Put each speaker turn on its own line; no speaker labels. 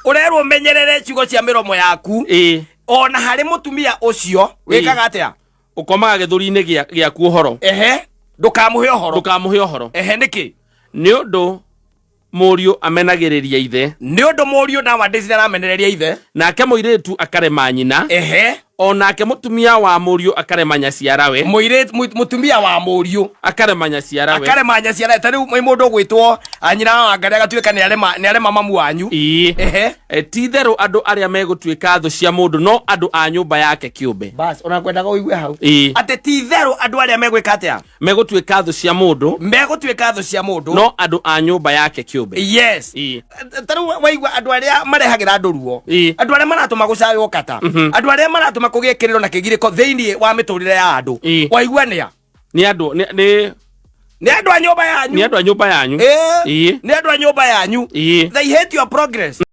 Ũrerwo ũmenyerere ciugo cia mĩromo yaku. Ona harĩ mũtumia ũcio wĩkaga atĩa?
Ũkomaga gĩthũri-inĩ gĩaku ũhoro.
Ehe, ndũkamũhe ũhoro.
Ndũkamũhe ũhoro.
Ehe, nĩkĩ?
Nĩ ũndũ mũriũ amenagĩrĩria ithe.
Nĩ ũndũ mũriũ nowadays nĩ aramenereria ithe.
Nake mũirĩtu akarema nyina. O nake mũtumia wa mũriũ akarema nyaciarawe.
Mũirĩtu, mũtumia wa mũriũ
akarema nyaciarawe.
Akarema nyaciarawe. Ta rĩu mũndũ ũgwĩtwo nyina wa Wangarĩ agatuĩka nĩ arema mamu wanyu.
Ehe. Ti itherũ andũ arĩa megũtuĩka thũ cia mũndũ no andũ a nyũmba yake kĩũmbe.
Bas, ona ngwendaga ũigue hau. Atĩ ti itherũ andũ arĩa megwĩka atĩa?
Megũtuĩka thũ cia mũndũ.
Megũtuĩka thũ cia mũndũ
no andũ a nyũmba yake kĩũmbe.
Yes. Ta rĩu waigua andũ arĩa marehagĩra andũ ruo, andũ arĩa maratũma gũcaywo kata, andũ arĩa maratũma kũgĩe kĩrĩro na kĩgirĩko thĩinĩ wa mĩtũrĩre ya andũ. Waigua nĩa?
Nĩ andũ nĩ
Nĩ andũ a nyũmba yanyu.
Nĩ andũ a nyũmba yanyu.
Nĩ andũ a nyũmba yanyu. They hate your progress.